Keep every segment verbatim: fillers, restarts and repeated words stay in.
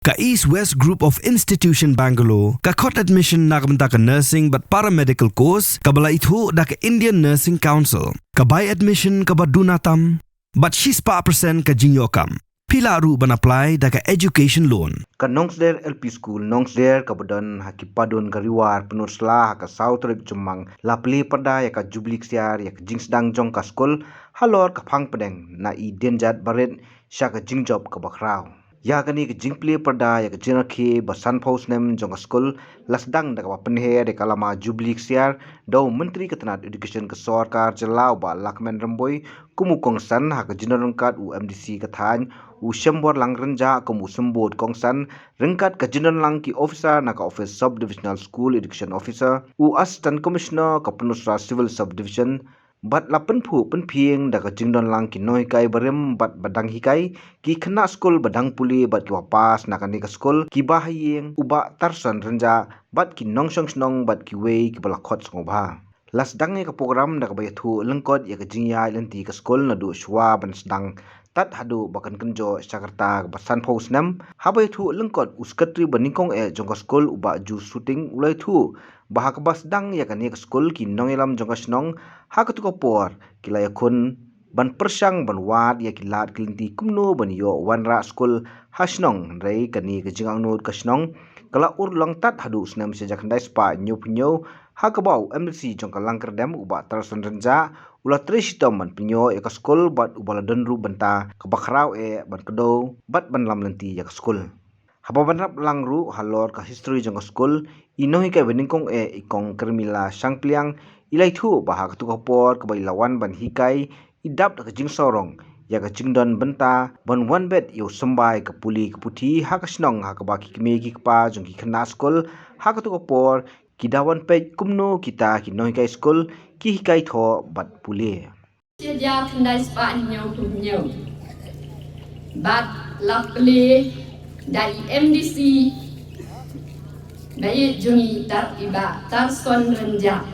Ka East West Group of Institution Bangalore ka khot admission na ka bynta ka nursing bad paramedical course kaba la ithuh da ka Indian Nursing Council. Ka bai admission kaba duna tam bad shispah percent ka jingïoh kam. Phi lah ruh ban apply da ka education loan. Ka Nongsder L P School Nongsder kaba don ha ki padun ka Riwar Pynursla ha ka saw tarik Jymmang la plie pyrda ïa ka Jubilee Ksiar ïa ka jingsdang jong ka skul halor ka phang pdeng na i dienjat barit sha ka jingjop kaba khraw. Ïa kane ka jingplie pyrda ïa ka jingrakhe ba sanphew snem jong ka skul la sdang da kaba pynher ïa ka lama Jubilee Ksiar da u Myntri ka tnat Education ka sorkar jylla u Bah Lahkmen Rymbui kum u kongsan, ha ka jingdon ryngkat u M D C ka thaiñ u Shemborlang Rynjah kum u symbud kongsan, ryngkat ka jingdon lang ki officer na ka office Sub Divisional School Education Officer, u Assistant Commissioner ka Pynursla Civil Subdivision, bad la pynphuh pynphieng da ka jingdon lang ki nonghikai barim bad ba dang hikai, ki khynnah skul ba dang pule bad kiba pass na kane ka skul, kiba ha ïing u Bah Tarson Rynjah bad ki nongshong shnong bad kiwei kiba la khot sngewbha. La sdang ïa ka program da kaba ïathuh lyngkot ïa ka jingïaid lynti ka skul naduh shuwa ban sdang tad haduh ba kan kynjoh sha ka rta kaba sanphew snem. Haba ïathuh lyngkot, u Secretary ba nyngkong eh jong ka skul u Bah Ju Suting u la ïathuh ba ha kaba sdang ïa kane ka skul, ki nongïalam jong ka shnong ha katu ka por ki la ïakhun ban pyrshang ban wad ïa ki lad ki lynti kumno ban ïoh wanrah skul ha shnong, hynrei kane ka jingangnud ka shnong ka la urlong tad haduh u snem shi hajar khyndai spah hynñiewphew hynñiew, ha kaba u M D C jong ka Langkyrdem u Bah Tarson Rynjah u la trei shitom ban pynïoh ïa ka skul bad uba la don ruh bynta kaba khraw eh ban kdew bad ban lam lynti ïa ka skul. Haba wanrah lang ruh halor ka history jong ka skul, i nonghikai ba nyngkong eh i Kong Kermila Shangpliang i la ïathuh ba ha katu ka por kaba i la wan ban hikai, i dap da ka jingsarong ïa ka jingdon bynta ban wan bet ïa u symbai ka pule ka puthi ha ka shnong, ha kaba ki kmie ki kpa jong ki khynnah skul ha katu ka por ki da wan peit kumno kita ki nonghikai skul ki hikai thoh bad pule. Shi hajar khyndai spah hynñiewphew hynñiew bad la plie da i M D C ba ïeit jong ngi, Bah Tarson Rynjah,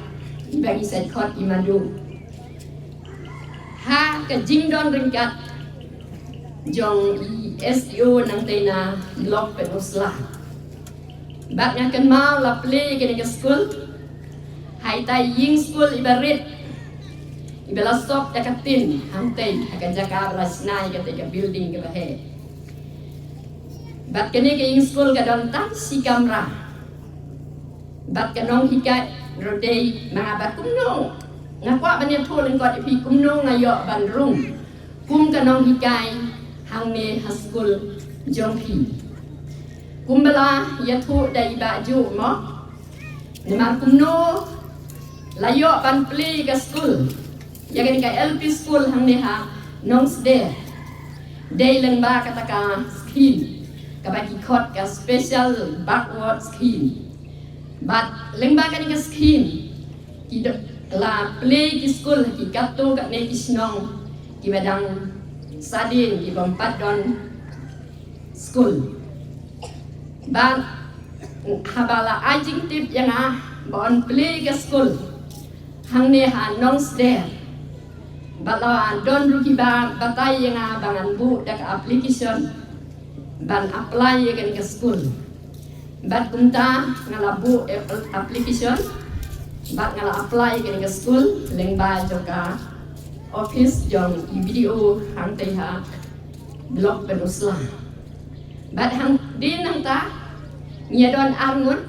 iba ngi sa khot i Madu, ha ka jingdon ryngkat jong i S D O nangta na Block Pynursla. Bad nga kynmaw la plie kane ka skul ha ita i ïing skul iba rit, iba la sop da ka tin hangtei ha ka jaka ba la shna ïa kata ka building kaba heh. Bad kane ka ïing skul ka don tang shi kamra. Bad ka nonghikai ruh dei ma nga. Bad kumno nga kwah ban ïathuh lyngkot ïa phi kumno nga ïoh ban rung kum ka nonghikai hangne ha skul jong phi. Kumba la ïathuh da i Bah Ju mo, namar kumno la ïoh ban plie ka skul, ïa kane ka L P school hangne ha Nongsder, dei lyngba kata ka scheme kaba ki khot ka special backward scheme. Bad lyngba kane ka scheme ki do-, la plie ki skul ha ki katto katne ki shnong kiba dang sadien, kiba ym pat don skul. Bad haba la ai jingtip ïa nga ba yn plie ka skul hangne ha Nongsder, bad la don ruh kiba batai ïa nga ba ngan buh da ka application ban apply ïa kane ka skul. Bad kumta nga la buh application bad nga la apply ïa kane ka skul lyngba jong ka office jong i B D O hangtei ha Block Pynursla. Bad hadien nangta ngi ïa don arngut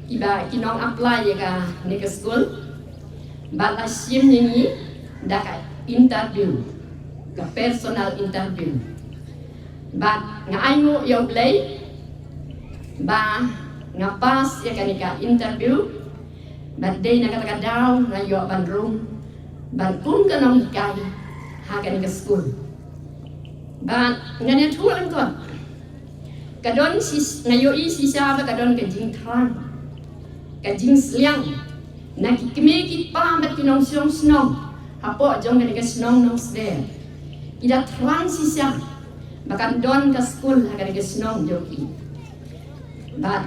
kiba ki nong apply ïa kane ka skul. Bad la shim ïa ngi da ka interview, ka personal interview. Bad nga ainguh ïa U Blei ba nga pass ïa kane ka interview. Bad dei na kata ka daw nga ïoh ban rung ban kum ka nonghikai ha kane ka skul. Bad ngan ïathuh lyngkot, ka don shi-, nga ïohi shisha ba ka don ka jingthrang, ka jingsliang na ki kmie ki kpa bad ki nongshong shnong hapoh jong kane ka shnong Nongsder. Ki da thrang shisha ba kan don ka skul ha kane ka shnong jong ki. Bad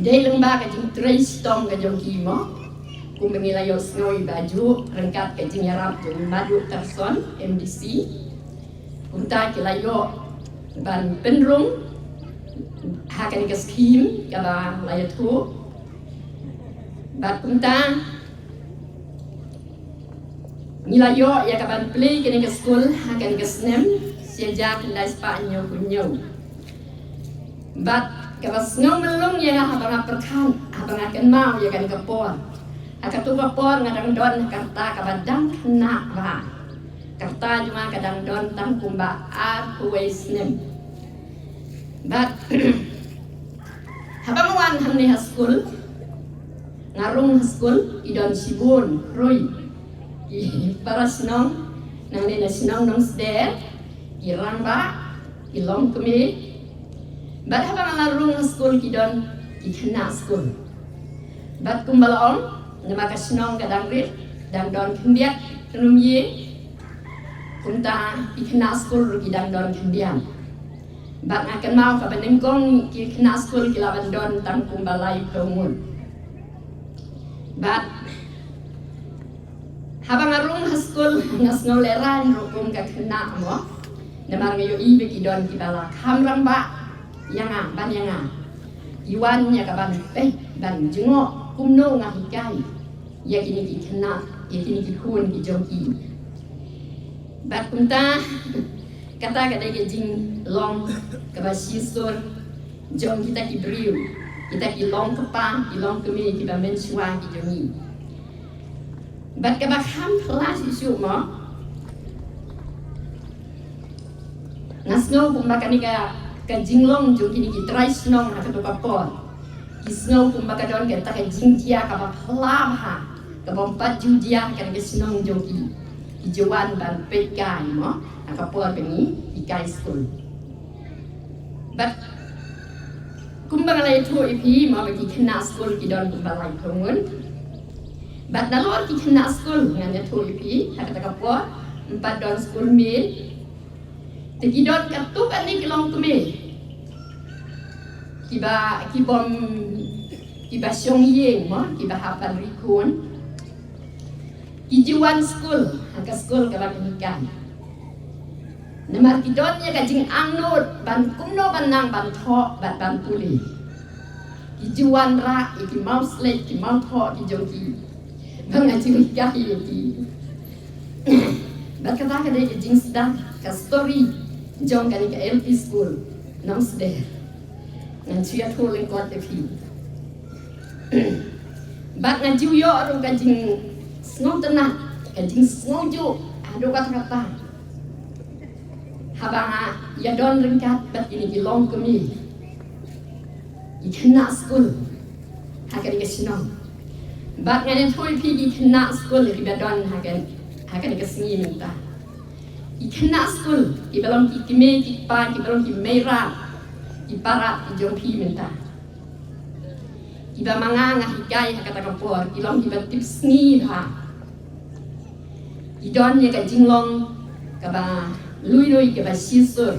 dei lyngba ka jingtrei shitom ka jong ki mo, kumba ngi la ïohsngew i Bah Ju ryngkat ka jingïarap jong i Madu Tarson, M D C. Kumta ki la ïoh ban pynrung ha kane ka skhim kaba la ïathuh. Bad kumta ngi la ïoh ïa ka ban plie kane ka skul ha kane ka snem shi hajar khyndai spah hynñiew phew hynñiew. Bad kaba sngew mlung ïa nga haba nga pyrkhat, haba nga kynmaw ïa kane ka por. Ha kato ka por nga dang don ha ka rta kaba dang khynnah bha. Ka rta jong nga ka dang don tang kumba arphew wei snem. Bad haba nga wan hangne ha skul, nga rung ha skul, ki don shibun, rui. Ki para shnong, nangne na shnong Nongsder, ki rangbah, ki longkmie. Bad haba nga la rung ha skul ki don ki khynnah skul. Bad kumba la ong, namar ka shnong ka dang rit, dang don khyndiat, kynrum ïing. Kumta ki khynnah skul ruh ki dang don khyndiat. Bad nga kynmaw kaba nyngkong ki khynnah skul ki la ban don tang kumba laiphew ngut. Bad haba nga rung ha skul nga sngew lehraiñ ruh kum ka khynnah mo. Namar nga ïohi ba ki don kiba la kham rangbah ïa nga, ban ïa nga. Ki wan ïa ka ban peit, ban jngoh kumno nga hikai ïa kine ki khynnah, ïa kine ki khun ki jong ki. Bad kumta kata ka dei ka jinglong kaba shisur jong kita ki briew, kita ki longkpa, ki longkmie, kiba mynshuwa ki jong ngi. Bad kaba kham phylla shuh shuh mo, nga sngew kumba kane ka, ka jinglong jong kine ki trai shnong ha kato ka por, ki sngew kumba ka don kata ka jingkit kaba phylla bha, kaba ym pat ju jia ha kane ka shnong jong ki. Ki ju wan ban peit kai mo ha ka por ba ngi hikai skul. Bad kumba nga la ïathuh ïa phi mo, ba ki khynnah skul ki don kumba laiphew ngut. Bad nalor ki khynnah skul ngan ïathuh ïa phi, ha kata ka por ym pat don skul miet. Te ki don katto katne ki longkmie kiba, ki bym, kiba shong ïing mo, kiba hap ban ri khun. Ki ju wan skul ha ka skul kaba ki hikai. Namar ki don ïa ka jingangnud ban kumno ban nang ban thoh bad ban pule. Ki ju wanrah ïa ki mawshlei, ki mawthoh ki jong ki ba nga ju hikai ïa ki. Bad kata ka dei ka jingsdang, ka story jong kane ka L P school Nongsder. Ngan shu ïathuh lyngkot ïa phi. Bad nga ju ïoh ruh ka jingsngewtynnat, ka jingsngewjuh haduh katta katta haba nga ïadon ryngkat bad kine ki longkmie, ki khynnah skul ha kane ka shnong. Bad ngan ïathuh ïa phi ki khynnah skul kiba don ha kane, ha kane ka sngi mynta. Ki khynnah skul kiba long ki kmie ki kpa, kiba long ki meirad ki parad ki jong phi mynta, kiba ma nga nga hikai ha kata ka por, ki long kiba tipsngi bha. Ki don ïa ka jinglong kaba lui lui, kaba shisur.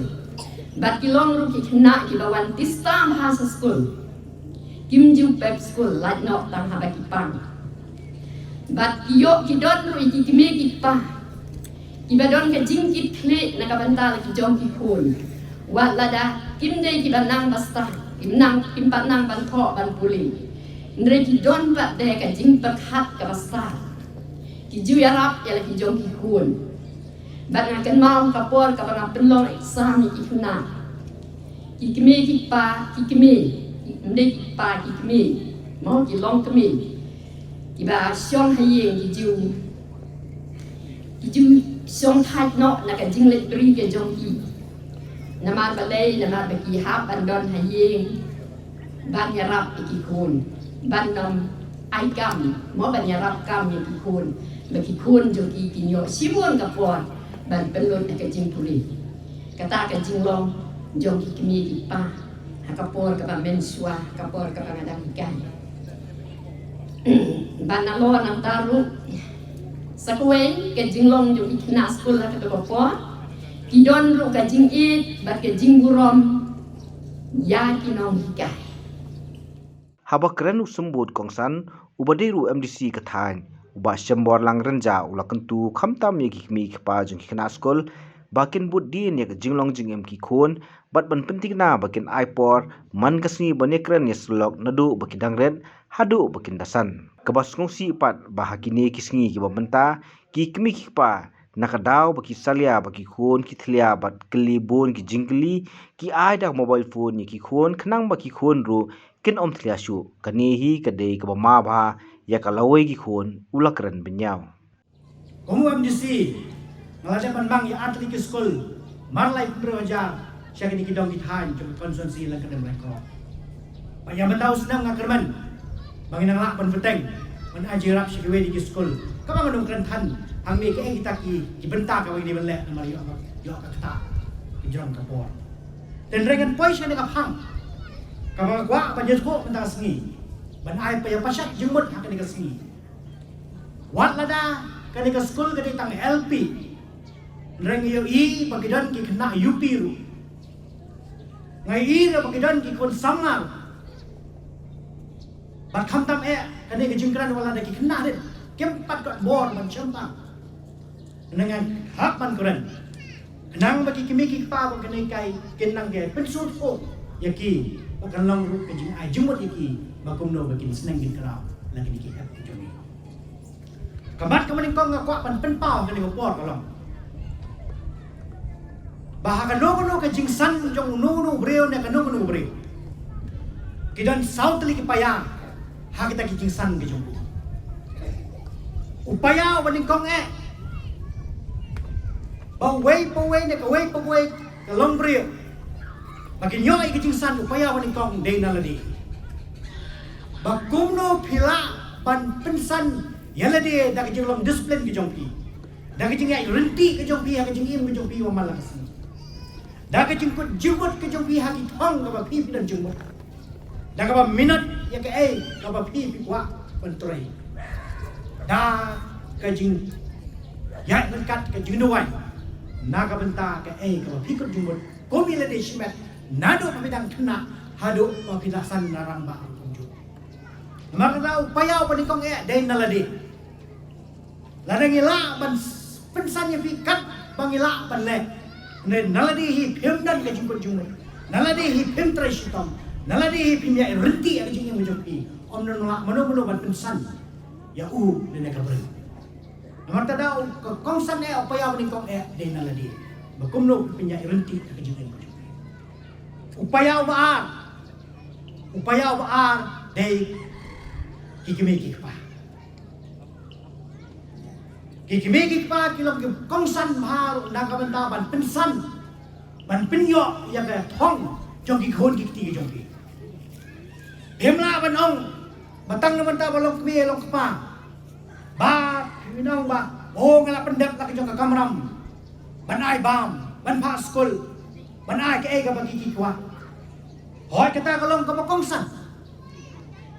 Bad ki long ruh ki khynnah kiba wan tista bha sha skul. Kim ju pep skul, lait noh tang haba ki pang. Bad ki ïoh, ki don ruh ïa ki kmie ki kpa kiba don ka jingkitkhlieh na ka bynta la ki jong ki khun. Wat lada kim dei kiba nang ba stad, kim nang, kim pat nang ban thoh ban pule, hynrei ki don pat de ka jingpyrkhat kaba stad. Ki ju ïarap ïa la ki jong ki khun. Bad nga kynmaw ka por kaba nga pynlong exam ïa ki khynnah, ki kmie ki kpa, ki kmie, ki, ym dei ki kpa, ki kmie, mo, ki longkmie kiba shong ha ïing ki ju, ki ju shong thait noh na ka jingleit bri ka jong ki. Namar balei? Namar ba ki hap ban don ha ïing ban ïarap ïa ki khun, ban ym ai kam, mo, ban ïarap kam ïa ki khun, ba ki khun jong ki kin ïoh shibun ka por ban pynlut ïa ka jingpule. Kata ka jinglong jong ki kmie ki kpa ha ka por kaba mynshuwa, ka por kaba nga dang hikai. Bad nalor nangta ruh, sa kawei ka jinglong jong ki khynnah skul ha kato ka por, ki don ruh ka jingïeit bad ka jingburom ïa ki nonghikai. Haba kren u symbud kongsan, uba dei ruh u M D C ka thaiñ, u Bah Shemborlang Rynjah, u la kyntu khamtam ïa ki kmie ki kpa jong ki khynnah skul ba kin bud dien ïa ka jinglong jingim ki khun bad ban pynthikna ba kin ai por man ka sngi ban ïakren ïasyllok naduh ba ki dang rit haduh ba kin da san. Kaba sngewsih pat ba ha kine ki sngi kiba mynta, ki kmie ki kpa, na ka daw ba ki salia bad ki khun ki thlia bad kylli bun ki jingkylli, ki ai da ka mobile phone ïa ki khun khnang ba ki khun ruh kin ym thlia shuh. Kane hi ka dei kaba ma bha ïa ka lawei ki khun, u la kren bynñiaw. Kum u M D C, nga la dep ban mang ïa ar tylli ki skul, mar lai phew hajar sha kine ki dong ki thaiñ jong ka constituency Lyngkadem Raikor. Bad ïa mynta u snem nga kyrmen ba ngin nang lah ban bteng ban ai jingïarap sha kiwei de ki skul. Kaba nga dang kren than hangne, kaei kita ki, ki bynta kaba ngi dei ban leh namar ïoh ka, ïoh ka ktah ki jrong ka por. Te hynrei ngan poi sha kane ka phang kaba nga kwah ban ïathuh mynta ka sngi, ban ai pa ïa pashat jingmut ha kane ka sngi. Wat lada kane ka skul ka dei tang L P, hynrei nga ïohi ba ki don ki khynnah U P ruh. Nga ïohi ruh ba ki don ki khun samla ruh. Bad khamtam eh, kane ka jingkren wat lada ki khynnah rit kim pat kot bor ban shem bang. Nang hap ban kren khnang ba ki kmie ki kpa ba kane kai kin nang ïai pynsngewthuh ïa ki, ba kan long ruh ka jingai jingmut ïa ki ba kumno ba kin sneng kin khlaw la kine ki hep ki jong ngi. Ka mat kaba nyngkong nga kwah ban pynpaw kane ka por ka long ba ha kano kano ka jingsan jong uno uno u briew ne kano kano u briew, ki don saw tylli ki paia ha kita ki jingsan ki jong u. U paia uba nyngkong eh, ba uwei pa uwei ne kawei pa kawei ka longbriew ba kin ïoh ïa ka jingsan, u paia uba nyngkong dei na lade. Ba kumno phi lah ban pynsan ïa lade da ka jinglong disiplin ka jong phi, da ka jingïaid ryntih ka jong phi ha ka jingim ka jong phi ba man la ka sngi, da ka jingkut jingmut ka jong phi ha ki thong kaba phi phi don jingmut, da kaba minot ïa kaei kaba phi phi kwah ban trei, da ka jingïaid ryngkat ka jingduwai na ka bynta kaei kaba phi kut jingmut kum ïa lade shimet, naduh ba phi dang khynnah haduh ba phi la san na rangbah ruh kumjuh. Namar kata u paia uba nyngkong eh dei na lade. Lada ngi lah ban s-, pynsan ïa phi katba ngi lah ban leh, ne na lade hi phim don ka jingkut jingmut, na lade hi phim trei shitom, na lade hi phim ïaid ryntih ïa ka jingim ka jong phi, ym don lah mano mano ban pynsan ïa u ne na ka briew. Namar kata u, ka kongsan eh, u paia uba nyngkong eh dei na lade, ba kumno phin ïaid ryntih ïa ka jingim ka jong phi. U paia uba ar, u paia uba ar dei ki kmie ki kpa. Ki kmie ki kpa ki long ki kongsan bha ruh na ka bynta ban pynsan, ban pynïoh ïa ka thong jong ki khun ki kti ki jong ki. Phim lah ban ong ba tang na bynta ba long kmie long kpa ba phim ong ba, oh, nga la pyndep la ka jong ka kamram ban ai bam, ban phah skul, ban ai kaei kaba ki ki kwah. Hooid, kata ka long kaba kongsan.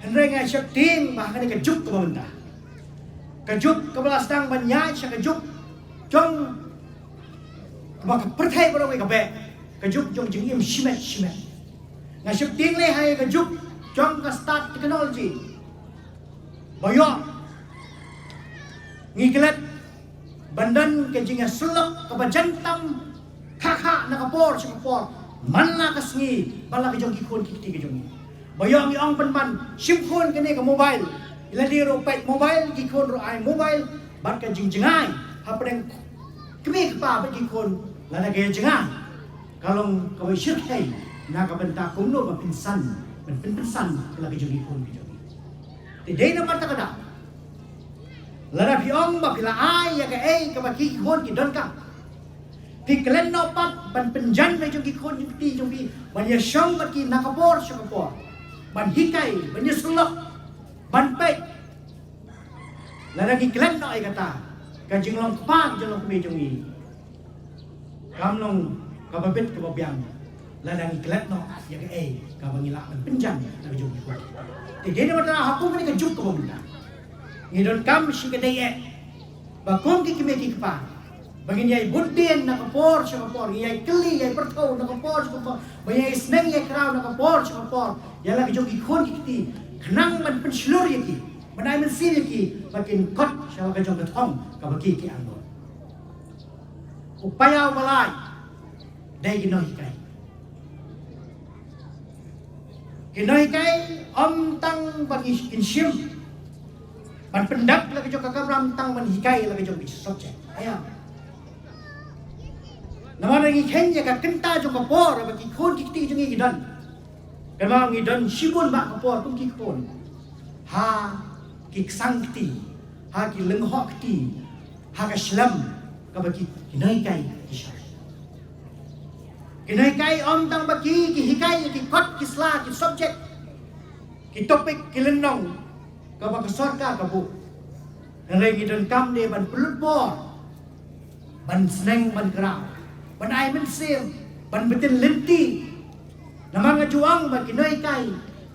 Hynrei nga sheptieng ba ha kane ka juk kaba mynta, ka juk kaba la sdang ban ïaid sha ka juk jong kaba ka pyrthei baroh ka beh, ka juk jong jingim shimet shimet. Nga sheptieng lei ha ka juk jong ka stad technology ba ïoh ngi klet ban don ka jingïasyllok kaba jan tam kha kha na ka por sha ka por, man la ka sngi, man la ka jong ki khun ki kti ka jong ngi. Ba ïoh ngi ong pynban, shim khun kane ka mobile. Ïa lade ruh peit mobile, ki khun ruh ai mobile, bad ka jingjngai hapdeng kmie kpa bad ki khun, lada ka jngai ka long kaba shyrkhei na ka bynta kumno ban pynsan, ban pynpynsan ïa la ka jong ki khun ki jong ngi. Te dei namar kata ka daw, lada phi ong ba phi la ai ïa kaei kaba ki khun ki donkam, phi klet noh pat ban pynjan ïa la jong ki khun ki kti jong phi ban ïashong bad ki na ka por sha ka por, ban hikai, ban ïasyllok, ban peit. Lada ngi klet noh ïa kata, ka jinglong kpa ka jinglong kmie jong ngi kam long kaba bit kaba biang lada ngi klet noh ïa kaei kaba ngi lah ban pynjan na ka jong ki khun. Te dei namar kata ha kum kane ka juk kaba mynta, ngi donkam shi ka dei eh ba kum ki kmie ki kpa ba ngin ïai bud dien na ka por sha ka por, ngin ïai kylli ïai pyrthew na ka por sha ka por, ba ngin ïai sneng ïai kraw na ka por sha ka por ïa la ka jong ki khun ki kti, khnang ban pynshlur ïa ki, ban ai mynsiem ïa ki ba kin kot sha la ka jong ka thong kaba ki ki angnud. U paia uba lai dei ki nonghikai. Ki nonghikai ym tang ba ki kin shim ban pyndep la ka jong ka kamram tang ban hikai la ka jong ki subject. Ïa. Namar ngi khein ïa ka kynta jong ka por ba ki khun ki kti jong ngi ki don. Kynmaw ngi don shibun bah ka por kum ki khun. Ha ki ksang kti, ha ki lyngngoh kti, ha ka shlem kaba ki, ki nonghikai ki shah. Ki nonghikai ym tang ba ki, ki hikai ïa ki kot ki sla ki subject, ki topic ki lynnong kaba ka sorkar ka buh. Hynrei ngi donkam de ban pynlut bor, ban sneng ban kraw, ban ai mynsiem, ban btin lynti. Namar nga ju ong ba ki nonghikai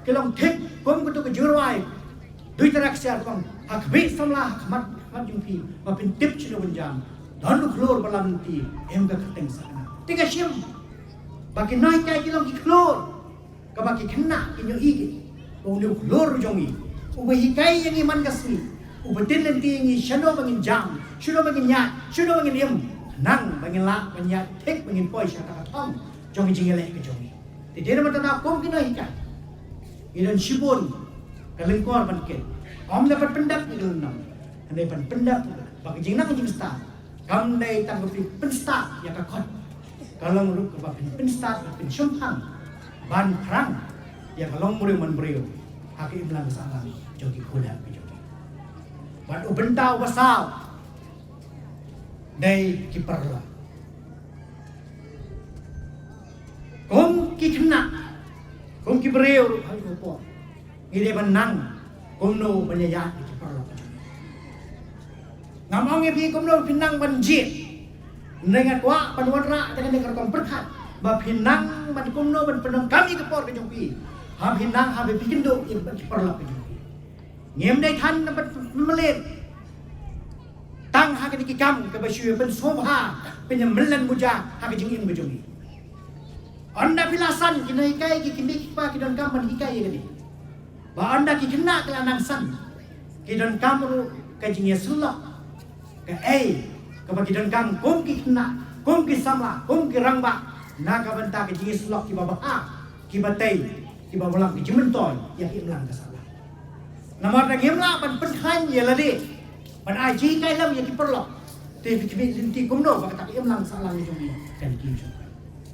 ki long thik kum katu ka jingrwai. Dui tara ksiar kong ha khmih samla ha khmat, khmat jong phi ba phin tip shano ban jam. Don u khlur ba lam lynti, em ka kyrteng sahna. Te nga shim ba ki nonghikai ki long ki khlur. Kaba ki khynnah kin ïohi ki ba une u khlur jong ngi uba hikai ïa ngi man ka sngi, uba btin lynti ïa ngi shano ba ngin jam, shano ba ngin ïaid, shano ba ngin im, nang ba ngin lah ban ïaid thik ba ngin poi sha ka thong jong ka jingïaleh ka jong ngi. Te dei namar kata kum ki nonghikai ngi don shibun ka lyngkor ban kit. Ym da ban pyndep ïa ka lynnong, hynrei ban pyndep ba ka jingnang jingstad kam dei tang ka pynstad ïa ka kot. Ka long ruh kaba pynstad, pynshemphang ban phrang ïa ka long briew man briew ha ka imlang ka sahlang jong ki khun ki jong ki. Bad u bynta uba saw dei ki paralok. Kum ki khynnah, kum ki briew ruh ha ka por ngi dei ban nang kumno ban ïaid ïa ki paralok. Ngam ong ïa phi kumno phin nang ban jied. Hynrei nga kwah ban wanrah da kane ka rukom pyrkhat ba phin nang ban kumno ban pyndonkam ïa ka por ka jong phi. Ha phin nang ha ba phi kynduh ïa ki paralok ka jong phi. Ngim dei than ban pynmlien tang ha kine ki kam kaba shu ïa pynsngewbha, pynïamlien muja ha ka jingim ka jong ngi. Ynda phi la san, ki nonghikai ki kmie ki kpa ki donkam ban hikai ïa kane. Ba ynda ki khynnah ki la nang san, ki donkam ruh ka jingïasyllok kaei kaba ki donkam kum ki khynnah, kum ki samla, kum ki rangbah, na ka bynta ka jingïasyllok kiba bha, kiba tei, kiba long ka jingmyntoi ïa ka imlang ka sahlang. Namar da ngim lah ban pynkhlaiñ ïa lade ban ai jinghikai lem ïa ki paralok, te phi khmih lynti kumno ba kata ka imlang sahlang jong ngi kan kiew shaphrang.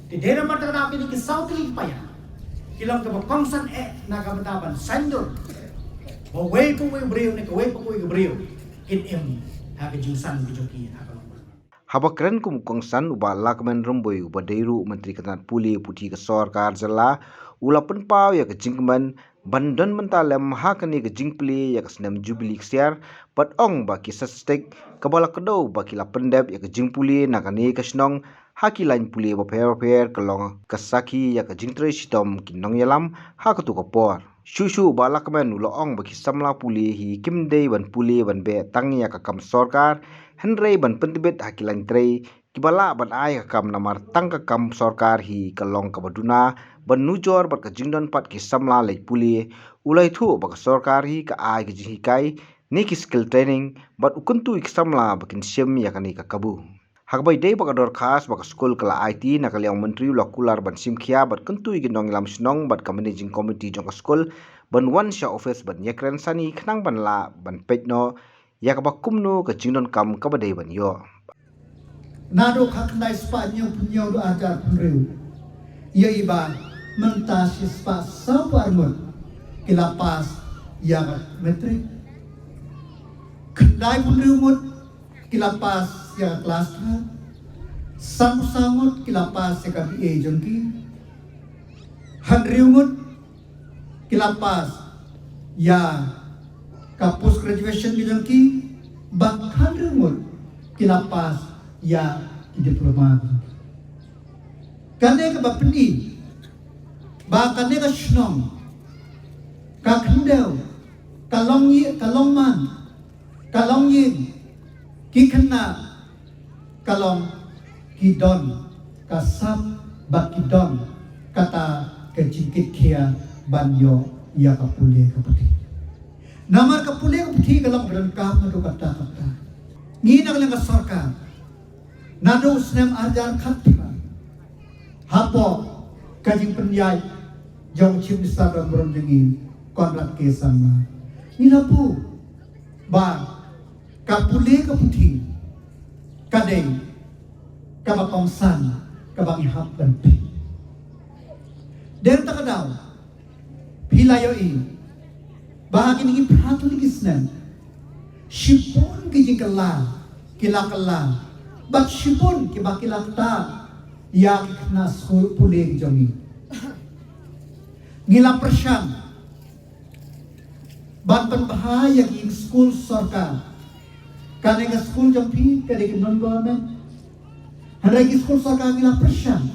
Te dei namar kata ka daw kine ki saw tylli ki paia ki long kaba kongsan eh na ka bynta ban saiñdur ba uwei pa uwei u briew ne kawei pa kawei ka briew kin im ha ka jingsan ka jong ki ha ka long. Haba kren kum u kongsan, u Bah Lahkmen Rymbui uba dei ruh u Myntri ka tnat pule puthi ka sorkar jylla u la pynpaw ïa ka jingkmen ban don bynta lem ha kane ka jingpule ïa ka snem Jubilee ksiar, bad ong ba ki statistic kaba la kdew ba ki la pyndep ïa ka jingpule na kane ka shnong ha ki lain pule bapher bapher ka long ka sakhi ïa ka jingtrei shitom ki nongïalam ha katu ka por. Shuh shuh u Bah Lahkmen u la ong ba ki samla pule hi kim dei ban pule ban beh tang ïa ka kam sorkar, hynrei ban pyntbit ha ki lain trei kiba lah ban ai ka kam, namar tang ka kam sorkar hi ka long kaba duna ban nujor bad ka jingdon pat ki samla leit pule. U la ïathuh ba ka sorkar hi ka ai ka jinghikai ne ki skill training bad u kyntu ïa ki samla ba kin shim ïa kane ka kabu. Ha kaba ïadei bad ka dorkhas ba ka skul ka la aiti, na ka liang u Myntri u la kular ban shim khia bad kyntu ïa ki nongïalam shnong bad ka managing committee jong ka skul ban wan sha office ban ïakren sani khnang ban lah ban peit noh ïa kaba kumno ka jingdonkam kaba dei ban ïoh. Naduh khatkhyndai spah hynñiewphew hynñiew haduh arhajar hynriew, ïohi ba mynta shispah sawphew ar ngut ki la pass ïa ka matric. Khyndaiphew hynriew ngut ki la pass ïa ka klas twelve. Sanphew saw ngut ki la pass ïa ka B A jong ki. Hynriew ngut ki la pass ïa ka post graduation ka jong ki, bad hynriew ngut ki la pass ïa ki diploma. Kane kaba pyni ba kane ka shnong ka khyndew, ka long ïing, ka long man, ka long ïing, ki khynnah ka long ki don ka sap bad ki don kata ka jingkitkhia ban ïoh ïa ka pule ka puthi. Namar ka pule ka puthi ka long ba donkam naduh katta katta. Ngi na ka liang ka sorkar, naduh u snem arhajar khatphra, hapoh ka jingpynïaid jong Chief Minister ba don burom jong ngi, Conrad K Sangma. Ngi la buh ba ka pule ka puthi ka dei kaba kongsan kaba ngi hap ban pynpaw. Dei na kata ka daw phi la ïohi ba ha kine ki phra tylli ki snem shibun ki jingkylla ki la kylla bad shibun kiba ki la ktah ïa ki khynnah skul pule ki jong ngi. Ngi la pyrshang ban pynbha ïa ki skul sorkar. Kane ka skul jong phi ka dei ka non-government. Hynrei ki skul sorkar ngi la pyrshang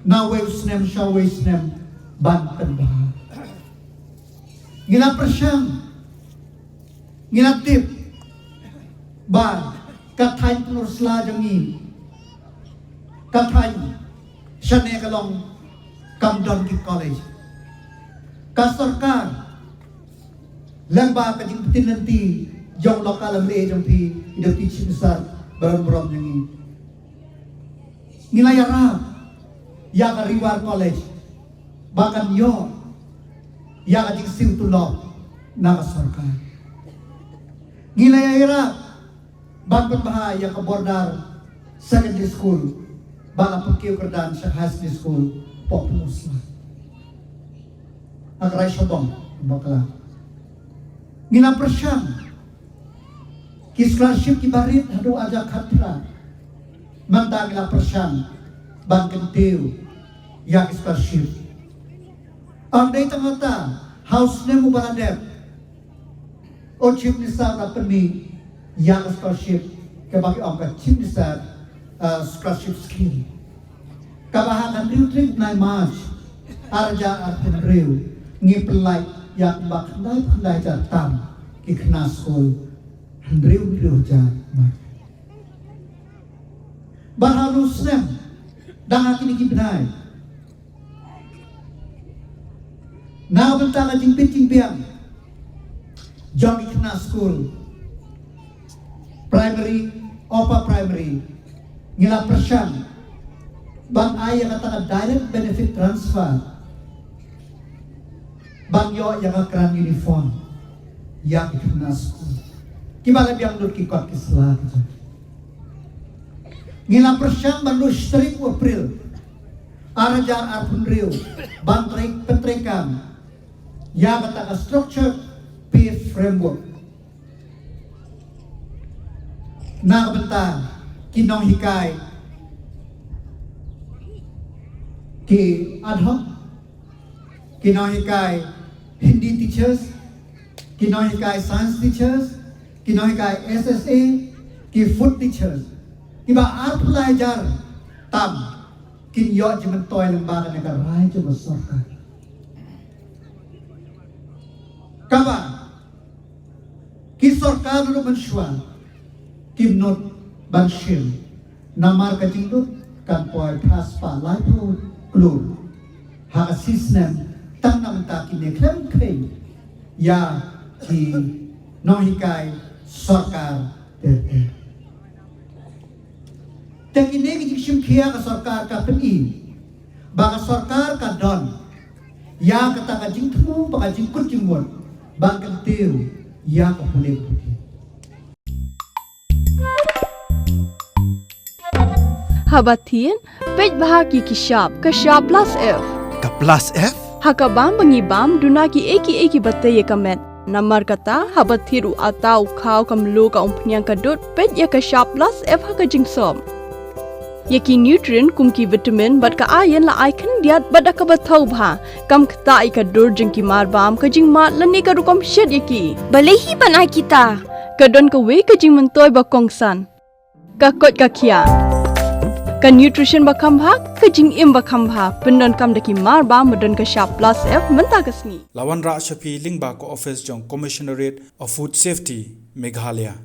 na wei u snem sha wei u snem ban pynbha. Ngi la pyrshang, ngi la tip ba ka thaiñ Pynursla jong ngi, ka thaiñ shane ka long kam don ki college. Ka sorkar lyngba ka jingpynlynti jong u Loklam Ri jong phi, i Deputy Chief Minister ba don burom jong ngi, ngi la ïarap ïa ka Ri War College ba kan ïoh ïa ka jingsiew tulop na ka sorkar. Ngi la ïarap ban pynbha ïa ka Border Secondary School ba la pynkiew kyrdan sha High Secondary School hapoh Pynursla. Ha ka Raid Shawbong, bakla. Ngi la pyrshang ki scholarship kiba rit haduh ar hajar khatphra. Mynta ngi la pyrshang ban kyntiew ïa ki scholarship. Ym dei tang kata, ha u snem uba la dep, u Chief Minister u la pynmih ïa ka scholarship kaba ki ong ka Chief Minister, uh, Scholarship Scheme, kaba ha ka hynriew tarik bnai March ar hajar arphew hynriew ngi pynlait ïa kumba khyndai phew khyndai hajar tam ki khynnah skul, hynriew hynriew hajar market. Bad ha u snem, dang ha kine ki bnai, na ka bynta ka jingbit jingbiang jong ki khynnah skul primary, upper primary, ngi la pyrshang ban ai ïa kata ka direct benefit transfer ban ïoh ïa ka kren uniform ïa ki khynnah skul kiba la biang lut ki kot ki sla ki jong. Ngi la pyrshang ban lut shi tarik u April ar hajar arphew hynriew ban trei, pyntreikam ïa kata ka structured pay framework na ka bynta ki nonghikai, ki ad hoc, ki nonghikai Hindi teachers, ki nonghikai science teachers, ki nonghikai S S A, ki food teachers, kiba arphew lai hajar tam kin ïoh jingmyntoi lyngba kane ka rai jong ka sorkar. Kaba ki sorkar ruh mynshuwa kim nud ban shim, namar ka jinglut kan poi phra spah laiphew klur ha ka shi snem tang na bynta kine khlem kheiñ ïa ki nonghikai sorkar ter ter. Te kine ki jingshim khia ka sorkar ka pyni ba ka sorkar ka don ïa kata ka jingthmu bad ka jingkut jingmut ban kyntiew ïa ka pule ka puthi. Haba thied, peit bha ki ki shap, ka shap plus F. Ka plus F? Ha ka bam ba ngi bam, duna ki ei ki ei kiba tei ïa ka met. Namar kata, haba thied u ata, u khaw, ka mluh, ka umphniang, ka dud, peit ïa ka shap plus F ha ka jingsop. Ïa ki nutrient kum ki vitamin bad ka iron la ai khyndiat bad da kaba thaw bha. Kam ktah ïa ka dur jong ki marbam, ka jingmad lane ka rukom shet ïa ki. Balei hi ban ai kita? Ka don kawei ka jingmyntoi ba kongsan. Ka koit ka khiah. Ka nutrition ba kham bha, ka jingim ba kham bha, pyndonkam da ki marbam ba don ka shap plus F mynta ka sngi. La wanrah sha phi lyngba ka office jong Commissionerate of Food Safety, Meghalaya.